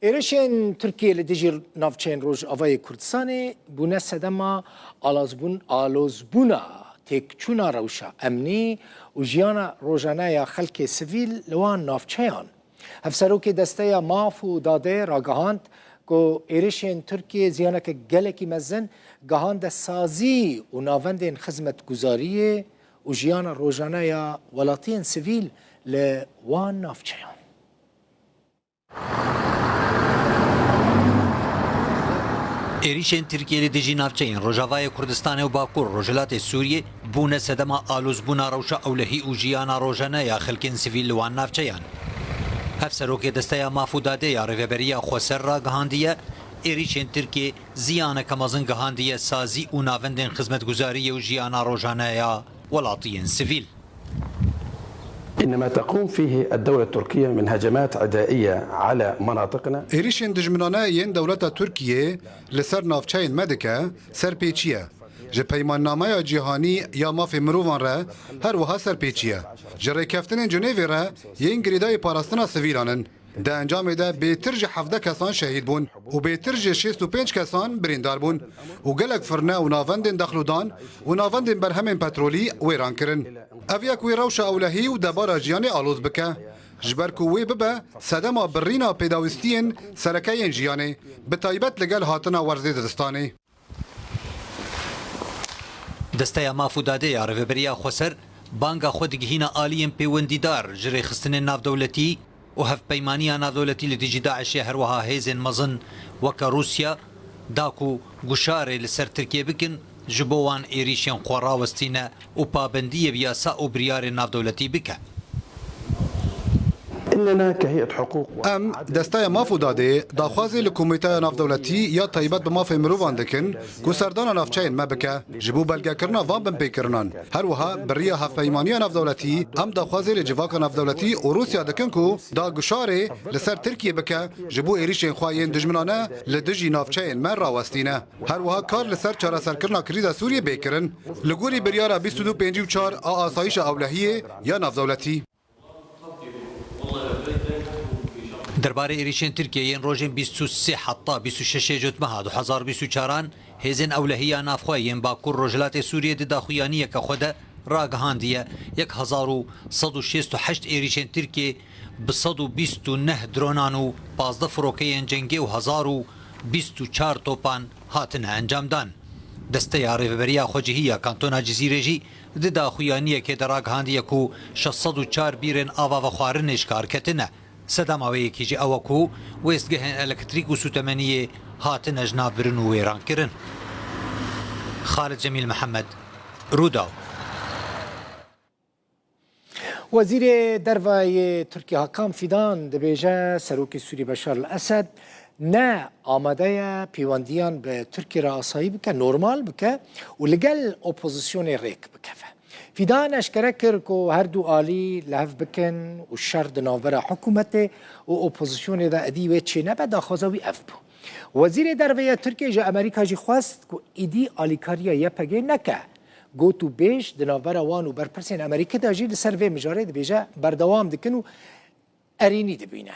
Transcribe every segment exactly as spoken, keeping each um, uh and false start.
Êrişên Tirkiyê li dijî navçeyên Rojavayê Kurdistanê bûne sedema alozbûn-, alozbûna têkçûna rewşa emnî û jiyana rojane ya xelkê sivîl li wan navçeyan. Hevserokê Desteya Maf û Dadê ragihand ku êrişên Tirkiyê ziyaneke gelekî mezin gihande sazî û navendên xizmetguzariyê û jiyana rojane ya welatiyên sivîl li wan navçeyan. Êrîşên Tirkiyê li dijî navçeyên Rojavayê Kurdistanê û Bakur Rojhilatê Sûriyê bûne sedema alozbûna rewşa ewlehî û jiyana rojane ya xelkên sivîl li wan navçeyan. Hevserokê Desteya Maf û Dadê ya Rêveberiya Xweser ragihandiye, êrîşên Tirkiyê ziyaneke mezin gihandiye sazî û navendên xizmetguzariyê û jiyana rojane ya welatiyên sivîl. إن ما تقوم فيه الدولة التركية من هجمات عدائية على مناطقنا. Êrîşên dijminane yên dewleta Tirkiyê li ser navçeyên me dike, serpêçî ye. Ji peymannameya cîhanî ya mafê mirovan re her wiha serpêçî ye. Ji rêkeftinên Cinêvê re yên girêdayî parastina sivîlan in. Di encamê de bêtir ji hevdeh kesan şehîd bûn û bêtir ji şêst û pênc kesan birîndar bûn û gelek firne û navendên dexlodan û navendên berhemên petrolî wêran kirin. Ev yek wê rewşa ewlehî û debara jiyanê aloz bike, ji ber ku wê bibe sedema birîna pêdawistiyên sereke yên jiyanê, bi taybet li gel hatina werzê didistanê. Desteya Maf û Dadê ya Rêveberiya Xweser banga xwe digihîne aliyên pêwendîdar ji rêxistinên navdewletî û hevpeymaniya navdewletî li dijî DAIŞê, her wiha hêzên mezin weke Rûsya da ku guşarê li ser Tirkiyê bikin, ji bo wan êrîşên xwe rawestîne û pabendiyê bi yasa û biryarên navdewletî bike. إننا كهيئة حقوق Em, Desteya Maf û Dadê, daxwazê li Komîteya Navdewletî ya Taybet bi Mafê Mirovan dikin ku serdana navçeyên me bike, ji bo belgekirina van binpêkirinan. Her wiha bi riya Hevpeymaniya Navdewletî em daxwazê li civaka navdewletî û Rûsya dikin ku da guşarê li ser Tirkiyê bike, ji bo êrîşên xwe yên dijminane li dijî navçeyên me rawestîne. Her wiha kar li ser çareserkirina krîza Sûriyê bê kirin. Li gorî biryara bîst û du pêncî û çar a Asayîşa Ewlehiyê ya Navdewletî. Derbarê êrîşên Tirkiyê yên rojên bîst û sê heta bîst û şeş ê Cotmeha du hezar bîst û çaran, hêzên ewlehî ya navxwe yên Bakur Rojhilatê Sûriyê di daxuyaniyeke xwe de ragihandiye, yek hezar û sed û şêst û heşt êrîşên Tirkiyê bi sed û bîst û neh dronan û pazdeh firokeyên cengê û hezar û bîst û çar topan hatine encamdan. Desteya Rêveberiya Xwecihî ya Kantona Cizîrê jî di daxuyaniyekê de ragihandiye ku şeş sed û çar bîrên ava vexwarinê ji kar ketine. Sedema wê yekê jî ew e ku wêstgehên elektrîk û sûtemeniyê hatine ji nav birin û wêran kirin. Xalid Cemîl Mihemed, Rûdaw. Wezîrê Derve yê Tirkiyê Hakan Fidan dibêje, Serokê Sûrî Beşar el Esed ne amade ye pêwendiyan bi Tirkiyê re asayî bike, normal bike û li gel opozisyonê rêk bikeve. Fidan eşkere kir ku her du alî li hev bikin û şer di navbera hikûmetê û opozisyonê de edî wê çênebe, daxwaza wî ev bû. Wezîrê Derve yê Tirkiyê ji Amerîka jî xwest ku êdî alîkariya Y P G neke. Got û bêj di navbera wan û berpirsên Amerîkî de jî li ser vê mijarê dibêje berdewam dikin û erênî dibîne.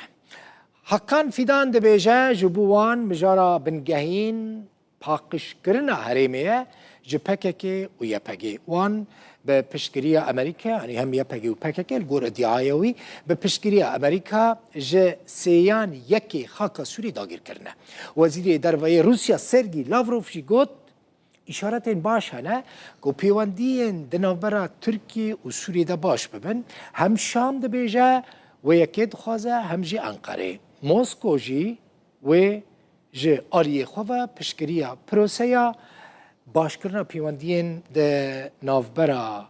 Hakan Fidan dibêje, ji bo wan mijara bingehîn paqijkirina herêmê ye ji P K K û Y P G. Wan bi piştgiriya Amerîka, yanî hem Y P G û P K K li gor îdiaya wî, bi piştgiriya Amerîka ji sêyan yekê xaka Sûriyê dagîr kirine. Wezîrê Derve yê Rûsya Sergî Lavrov jî got, Îşaretên baş hene ku pêwendiyên di navbera Tirkiyê û Sûriyê de baş bibin. Hem Şam dibêje wê yekê dixwaze, hem jî Enqerê. Mosko jî wê ji aliyê xwe ve piştgiriya proseya başkirina pêwendiyên di navbera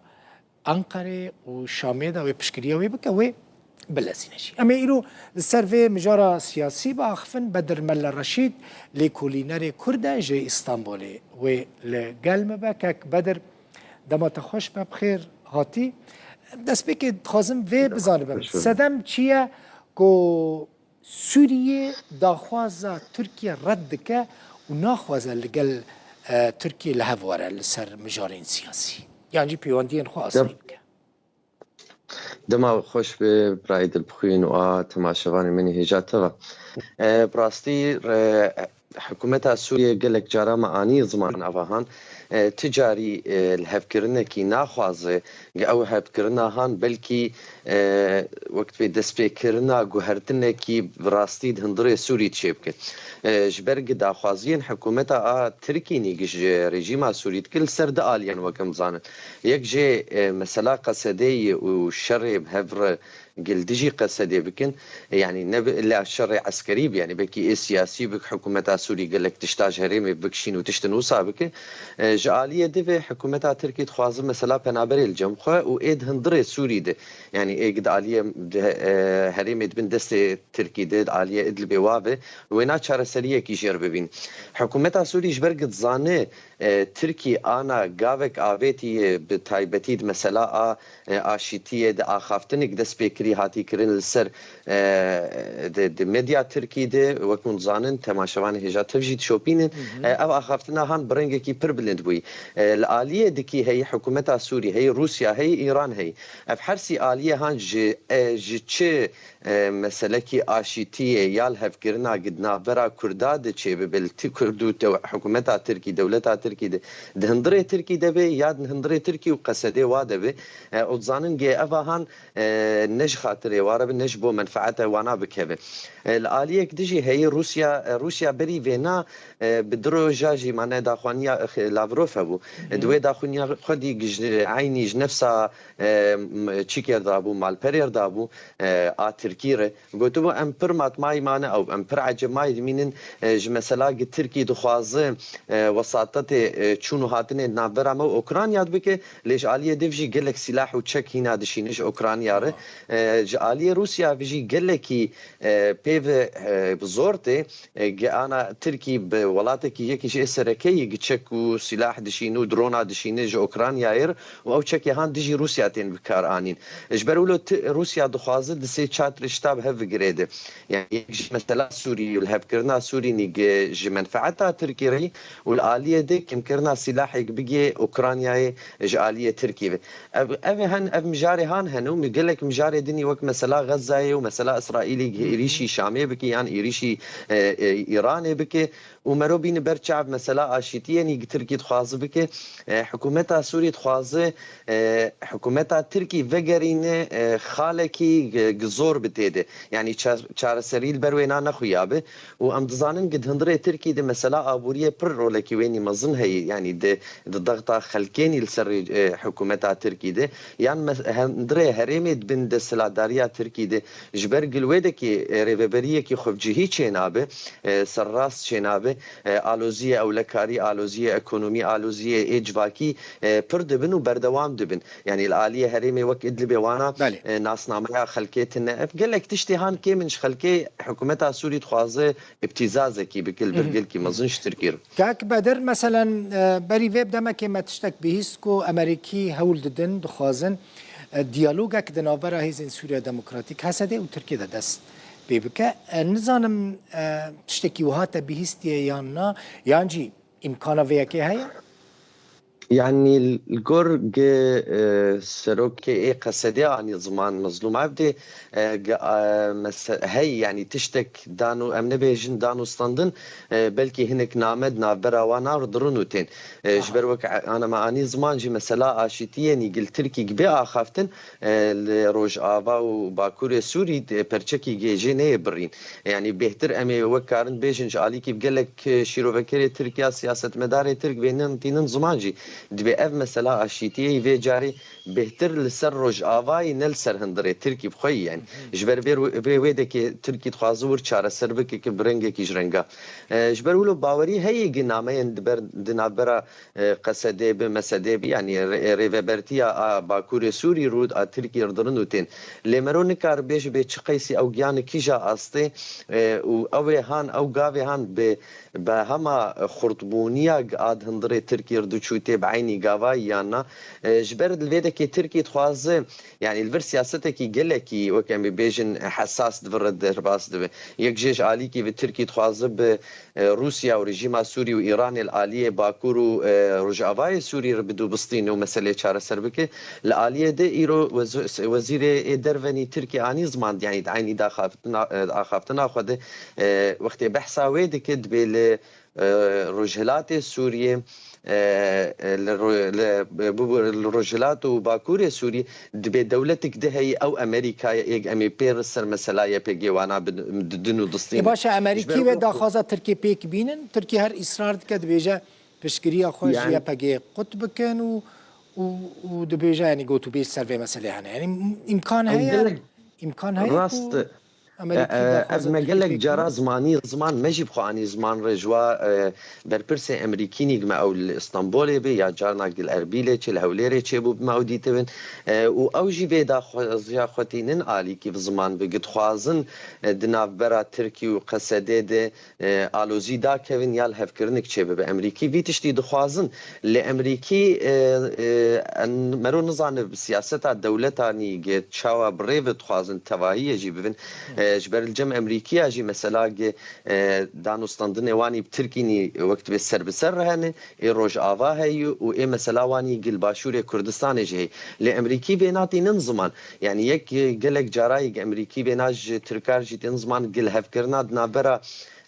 Enqerê û Şamê de wê piştgiriya wê bike, wê bilezîne jî. Em ê îro li ser vê mijara siyasî biaxifin. Bedir Melle Reşîd, lêkolînerê Kurd e ji Îstanbulê. Wê li gel me be. Kek Bedir, dema te xweş be, bi xêr hatî. Destpêkê dixwazim vê bizanibe. Sedem çi ye ku Sûriyê daxwaza Tirkiye red dike û naxwaze li gel, e, Tirkiye li hev were li ser mijarên siyasî. Yan jî pêwendiyên xwe asayî bike. Dema xweş be birayê dilbixwîn û a temaşevanê min ê hêja te ve. E, bi rastî, e, hikûmeta Sûriyê gelek cara me anî ziman ava han. E, ti carî, e, li hevkirinekî naxwaze, ge ew hevkirina han belkî, e, wek dibê destpêkirina guhertinekî bi rastî di hundirê Sûrî çêbike. E, ji ber gi daxwaziyên hikûmeta a Tirkî nî gi ji rejîma Sûrî dike li ser du aliyan wek em zanin. Yek jê, e, mesela Qesedê ye û şerê bi hev re gil dijî Qesedê bikin. E, yanî ne bi illa şerê eskerî bi, yanî belkî ê siyasî bi, hikûmeta Sûrî gelek tişta ji herêmê bikişîn û tiştin wisa bike. E, ji aliyê di ve hikûmeta Tirkî dixwaze mesela penaberê li cem xwe û ê di hundirê Sûrî de, yanî ê di aliyê di, e, herêmê di bin destê Tirkî de, di aliyê Idlibê wa ve, wêna çareseriyekî jêr bibîn. Hikûmeta Sûrî ji ber gi dizane, e, Tirkî ana gavek avêtî ye, bi taybetî di mesela a, e, aşîtiyê de axaftinek dest pê kirî hatî kirin li ser, e, di, di medya Tirkî de, wek hûn dizanin, temaşevanê hêja tev jî dişopînin. E, ev axaftina han bi rengekî pir bilind bûyî. E, li aliyê dikî heyî hikûmeta Sûrî, heyî Rûsya, heyî Îran heyî. Ev her sî aliyê han ji, e, ji çi e, meselekî aşîtiyê ya li hevkirina gi di navbera Kurda de çêbibe, li ti Kurd û tew-, hikûmeta Tirkî, dewleta Tirkî de, di hundirê Tirkî de be ya di hundirê Tirkî û Qesedê wa de be, e, û dizanin gê eva han, e, ne ji xatirê wa re be, ne ji bo menfaeta wana bikeve. E, li aliyek dijî heyî Rûsya, e, Rûsya berî vêna, e, bi du roja jî mane daxwaniya, e, Lavrov hebû. E, di wê daxwaniya xwedî gi ji eynî ji nefsa e, m-, çîkêr dabû, malperêr dabû, e, a Tirkî re. Gotibû, em pir matmayî mane ew, em pir ecebmayî dimînin, e, ji mesela gi Tirkî dixwaze, e, wesatetê, e, çûn û hatinê di navbera me û Ukrayna de bike, lê ji aliyê div jî gelek sîlah û çek hîna dişîne ji Ukrayna re. E, ji aliyê Rûsya ve jî gelekî, e, pê ve, e, bi zor tê. E, gi ana Tirkî bi welatekî yekî ji ê sereke yî gi çek û sîlah dişîn û drona dişîne ji Ukraynayê re û ew çekê han dijî Rûsya tên bi kar anîn. Ji ber wilo ti-, Rûsya dixwaze di sê çar tişta bi hev bigirê de. Yani yek ji mesela Sûrî û lihevkirina Sûrî nî gi ji menfaeta Tirkî re û li aliyê de kêmkirina sîlahê gi bigê Ukraynayê ji aliyê Tirkî ve. Ev, ev hen, ev mijarê han hene û mi gelek mijarê dinî wek mesela Xezzayê û mesela Îsraîlî gi êrîşî Şamê bike yan êrîşî, e, e, Îranê bike û mero bîne ber çav mesela aşîtiyê nî gi Tirkî dixwaze bike. E, hikûmeta Sûrî dixwaze, e, hikûmeta Tirkî vegerîne, e, xalekî gi, gi zor bi tê de. Yani ça-, çareserî li ber wêna nexuyabe. Û em dizanin gi di hundirê Tirkî de mesela aboriyê pir rolekî wênî mezin heye. Yani di di dexta xelkênî li ser, e, hikûmeta Tirkî de, yan mes-, hundirê herêmê di bin desthilatdariya Tirkî de, ji ber gil wê dekê, e, rêveberiyekî xwevcihî çênabe, e, serrast çênabe, e, aloziyê ewlekarî, aloziyê ekonomî, aloziyê ê civakî, e, pir dibin û berdewam dibin. Yani li aliyê herêmê wek Idlibê wana, Belê. e, nasnameya xelkê tune. Ev gelek tiştê han kêm in ji xelkê hikûmeta Sûrî dixwaze îbtîzazekî bike li ber gelkî mezin ji Tirkî re. Kak Bedir, meselen, e, berî vê demekê me tiştek bihîst ku Emerîkî hewl didin, dixwazin, e, diyalogek di navbera Hêzên Sûriya Demokratîk, H S D, û Tirkiyê de dest pê bike. E, nizanim, e, tiştekî wiha te bihîstiye yan na, yan jî îmkana vê yekê heye? Yani li gor gi, e, serokê ê Qesedê anî ziman Mezlûm Evdê, e, gi, e, mese-, hey, yani tiştek dan û em nebêjin dan û standin, e, belkî hinek name di navbera wan a dirin û tên. E, ji ber wek a-, ana me anî ziman jî mesela aşîtiyê nî gil Tirkî gi bê axaftin, e, li Rojava û Bakurê Sûrî, e, perçekî gêjê neyê birîn. Yani bêhtir em ê wek karin bêjin ji alîkî bi gelek, e, şîrovekerê Tirk ya siyasetmedarê Tirk vênin tînin ziman jî. Dibê ev mesela aşîtiyê vê carê bêhtir li ser Rojavayê ne li ser hundirê Tirkî bi xwe yî yani. Ji ber vê, vê wê dekê Tirkî dixwaze wir çareser bike ki bi rengekî ji renga. E, ji ber wilo bawerî heye gi nameyên di ber, di navbera e, Qesedê bi, Mesedê bi, yani rê-, rêvebertiya a Bakurê Sûrî rû a Tirkî rdirin û tên. Lê mero nikar bêje bê çi qeysî ew giyane kîja astê, e, û ew ê han, ew gavê han bi, bi hema xurtbûniya g-, a di hundirê Tirkî rdiçû tê, eynî gavayî yan na. E, ji ber li vê dekê Tirkî dixwaze, yanî li vir siyasetekî gelekî, wek em ê bêjin, hesas di vir re derbas dibe. Yek jê ji alîkî ve Tirkî dixwaze bi, e, Rûsya û rejîma Sûrî û Îranê li aliyê Bakur û, e, Rojavayê Sûrî re bidûbistîne û meseleyê çareser bike. Li aliyê de îro wez-, wezîrê ê dervenî Tirkî anî ziman, yanî di eynî daxaftina, e, axaftina xwe de, e, wextê behsa wê dike, dibê li, e, Rojhilatê Sûriyê, e, e, li ro-, li, bibû, li Rojhilat û Bakurê Sûriyê dibê dewletik di heyî, ew Amerîka ye, êk em ê pê re ser mesela Y P G wana bidin û distînin. E, baş e, Amerîkî wê daxwaza Tirkiyê pêk bînin. Tirkiye her îsrar dike, dibêje piştgiriya xwe ji Yani Y P G qut bikin û, û, û dibêje, yanî gotûbêj ser vê meselê hene. Yanî im-, îmkan Ew heye, gelek îmkan heye ku rast. Amerîkî E, e, daxwaza ev me Tirkiyê gelek pêk cara bînin. Zimanî ziman, me jî bi xwe anî ziman re ji wa, e, berpirsê Amerîkînî me ew li Stenbolê be ya carna li Erbîlê çê, li Hewlêrê çêbû, bi me ew dîtibin. E, û ew jî vê daxwaziya xwe tînin alîkî bi ziman bi, dixwazin, e, di navbera Tirkî û Q S D de, e, alozî dakevin ya li hevkirinik çêbibe. Amerîkî vî tiştî dixwazin. Lê Amerîkî, e, e, en-, mero nizane siyaseta dewletanî ge çawa bi rê ve dixwazin tevahiyê jî bibin. E, ji ber li cem Amerîkiya jî mesela ge, e, danûstandinê wanî bi Tirkînî wek dibê ser bi ser re hene, ê Rojava heyî û ê mesela wanî gil Başûrê Kurdistanê jî heyî. Lê Amerîkî vê natînin ziman. Yanî yek, e, gelek carayî ge Amerîkî vêna ji Tirkar jî tên ziman gil hevkirina di navbera,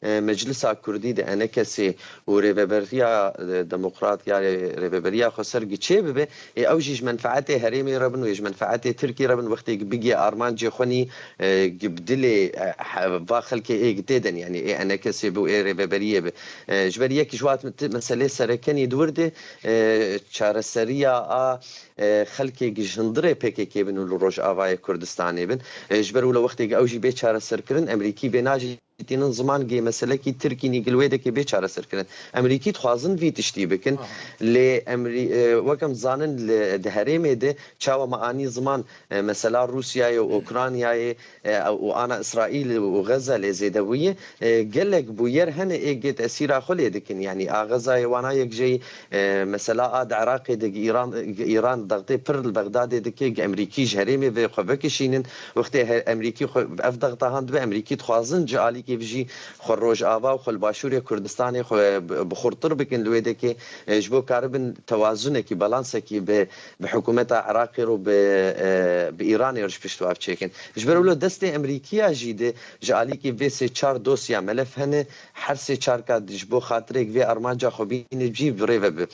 e, Meclisa Kurdî de, E N K S û Rêveberiya, e, Demokrat ya Rê-, Rêveberiya Xweser gi çê bibe, ê ew jî ji menfeetê herêmê re bin û ê ji menfeetê Tirkî re bin, wextê gi bigê armancê xwe nî, e, gi bi dilê, e, he-, va xelkê ê gi tê den, yanî ê E N K S bi û ê rêveberiyê bi. E, ji ber yek ji wa t-, meselê serekenî di wir de, e, çareseriya a, e, xelkê gi ji hundirê P K K bin û li Rojavayê Kurdistanê bin. E, ji ber wilo wextê gi ew jî bê çareserkirin, Amerîkî vêna jî tînin ziman gê meselekî Tirkî nî gil wê dekê bê çareserkirin. Amerîkî dixwazin vî tiştî bikin. Aha. Lê Amerî-, e, wek em zanin li, di herêmê de çawa me anî ziman, e, mesela Rûsyayê û Ukraynayê, e, û ana Îsraîl û Xeza lê zêde bûye, e, gelek bûyer hene ê gê tesîra xwe lê dikin. Yanî a Xezayê wana yek jeyî, e, mesela a di Iraqê de gi Îran, gi Îran dextê pir li Bexdadê dike, gi Amerîkî ji herêmê vê xwe vekişînin. Wextê he-, Amerîkî xwe ev dexta han dibe, Amerîkî dixwazin ji alîkî vijî xwe Rojava û xwe li Başûrê Kurdistanê xwe bi, bi xurtir bikin li wê dekê, e, ji bo karibin tewazunekî, balansekî bi, bi hikûmeta Iraqê re û bi, e, bi Îranê re ji pişt wa çêkin. Ji ber wilo destê Amerîkiya jî de ji alîkî vê sê çar dosya melef hene, her sê çarka ji bo xatirek vê armanca xwe bîne cî bi rê ve bi.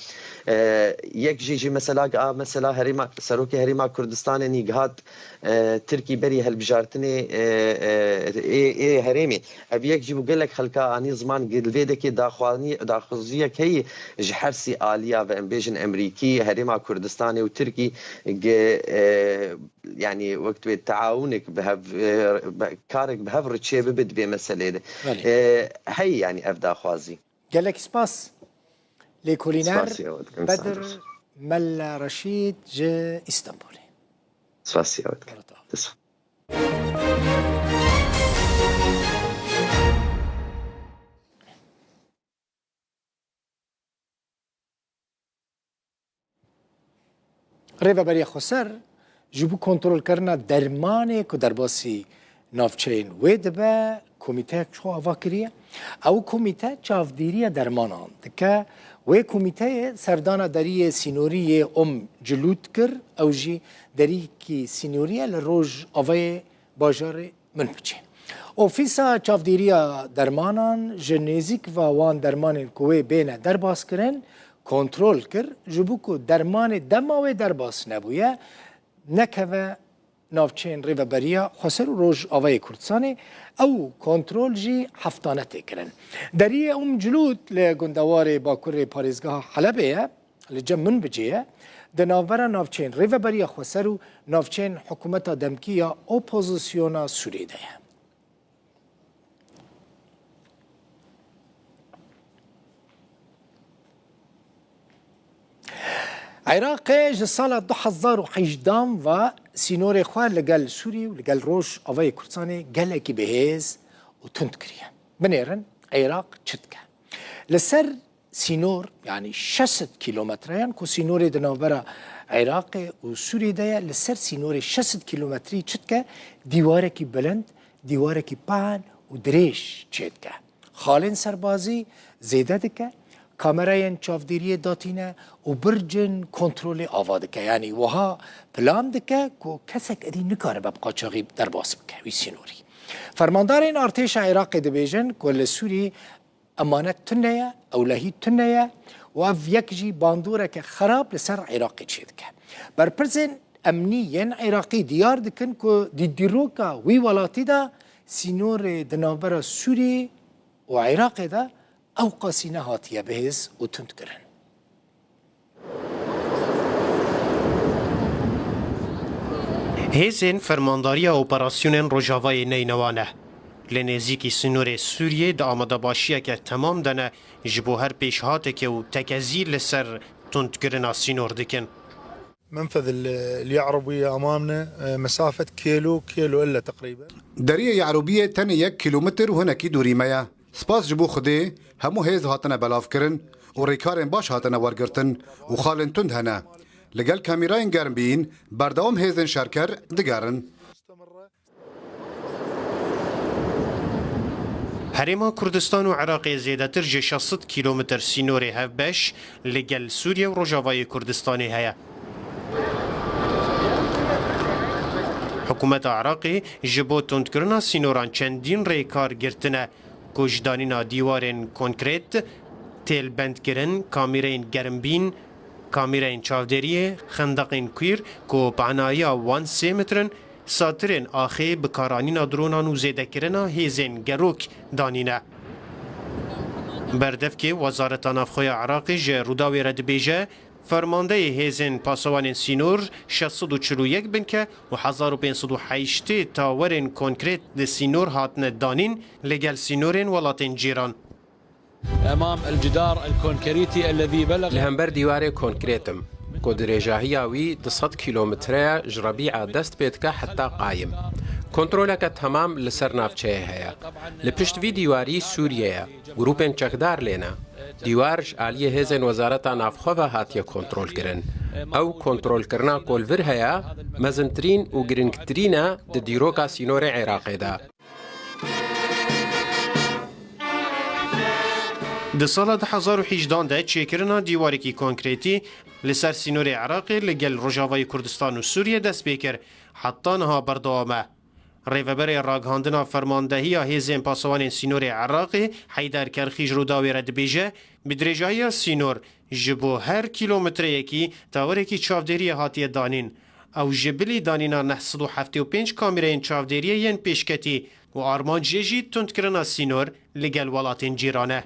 E, yek jî jî mesela, a mesela herêma, serokê herêma Kurdistanê nî gihat, e, Tirkî berî helbijartinê, e, e, ê, ê herêmê. Ev yek jî bû gelek xelka anî ziman gi li vê dekê daxwanî-, daxwaziyek heyî ji her sî aliya ve, em bêjin Amerîkî, herêma Kurdistanê û Tirkî ge, e, yanî wek dibê teawunek bi hev, e, be-, karek bi hev re çê bibe di vê meselê de. Belê. E, heyî yanî ev daxwazî. Gelek spas. Lêkolîner Spasiya we dikim, Bedir Sancar. Mella Reşîd ji Îstanbulê. Spasiya we dikim. Dest Rêveberiya Xweser ji bo kontrolkirina dermanê ku derbasî navçeyên wê dibe, komîteyek çû ava kiriye. Ew komîte çavdîriya dermanan dike. Wê komîteyê serdana deriyê sînorî yê Om Cilûd kir. Ew jî deriyekî sînorî ye li rojavayê bajarê Minbicê. Ofîsa Çavdîriya Dermanan ji nêzîk ve wan dermanên ku wê bêne derbaskirin kontrol kir, ji bo ku dermanê dema wê derbas nebûye, nekeve navçeyên Rêveberiya Xweser û Rojavayê Kurdistanê. Ew kontrol jî heftane tê kirin. Deriyê Umcilûd li gundewarê bakurê parêzgeha Helebê ye. Li cem Minbicê ye, di navbera navçeyên Rêveberiya Xweser û navçeyên hikûmeta demkî ya opozisyona Sûriyê de ye. Iraqê ji sala du hezar û hejdehan ve sînorê xwe li gel Sûriyê û li gel Rojavayê Kurdistanê gelekî bihêz û tund kiriye. Binêrin, Iraq çi dike? Li ser sînor, yanî şeş sed kîlometreyan ku sînorê di navbera Iraqê û Sûriyê de ye, li ser sînorê şeş sed kîlometrî çi dike? Dîwarekî bilind, dîwarekî pehn û dirêj çêdike. Xalên serbazî zêde dike, kamerayên çavdêriyê datîne û bircên kontrolê ava dike. Yanî wiha plan dike ku kesek êdî nikaribe bi qaçaxî derbas bike wî sînorî. Fermandarên artêşa Iraqê dibêjin ku li Sûrî emanet tune ye, ewlehî tune ye û ev yek jî bandoreke xerab li ser Iraqê çêdike. Berpirsên emnî yên Iraqî diyar dikin ku di dîroka wî welatî de sînorê di navbera Sûriyê û Iraqê de ewqasî nehatiye bihêz û tundkirin. Hêzên Fermandariya Operasyonên Rojavayê Neynewa ne. Li nêzîkî sînorê Sûriyê di amadebaşiyeke temam de ne, ji bo her pêşhateke û tekezî li ser tundkirina sînor dikin. منفذ ال-، اليعربية أمامنا، آه، مسافة كيلو، كيلو إلا تقريبًا. Deriyê Ye'rûbiyê tenê yek kîlometr û hinekî dûrî me ye. Spas ji bo Xwedê, hemû hêz hatine belavkirin û rêkarên baş hatine wergirtin û xalên tund hene. Li gel kamîrayên germbîn, berdewam hêzên şerker digerin. Herêma Kurdistan û Iraqê zêdetir ji şeş sed kîlometr sînorê hevbeş li gel Sûriye û Rojavayê Kurdistanê heye. Hikûmeta Iraqê ji bo tundkirina sînoran çendîn rêkar girtine, ku ji danîna dîwarên konkret, têlbendkirin, kamîreyên germbîn, kamîreyên çavdêriyê, xendeqên kwîr ku pehnayiya wan sê metr in, satirên axê, bikaranîna dronan û zêdekirina hêzên gerok danîne. Berdevkê Wezareta Navxwe ya Iraqê ji Rûdawê re dibêje, fermandeyê hêzên pasewanên sînor şeş sed û çil û yek binke û hezar û pênc sed û heştê tawerên konkret li sînor hatine danîn li gel sînorên welatên cîran. أمام الجدار الكونكريتي الذي بلغ Li hember dîwarê konkrêt im, ku dirêjahiya wî du sed kîlometre ye, ji Rebîa dest pê dike heta Qayim. Kontroleke temam li ser navçeyê heye. Li pişt vî dîwarî Sûriye ye. Grûpên çekdar lê ne. Dîwar ji aliyê hêzên Wezareta Navxwe ve hatiye kontrolkirin. Ew kontrolkirina ku li vir heye, mezintirîn û girîngtirîn e di dîroka sînorê Iraqê de. Di sala du hezar û hejdehan de çêkirina dîwarekî konkretî li ser sînorê Iraqê li gel Rojavayê Kurdistan û Sûriye dest pê kir, heta niha berdewam e. Rêveberê ragihandina Fermandehiya Hêzên Pasewanên Sînorê Iraqê, Heyder Kerxî, ji Rûdawê re dibêje, bi dirêjahiya sînor ji bo her kîlometreyekî tawirekî çavdêriyê hatiye danîn. Ew ji bilî danîna neh sed û heftê û pênc kamîreyên çavdêriyê yên pêşketî û armancê jî tundkirina sînor li gel welatên cîran e.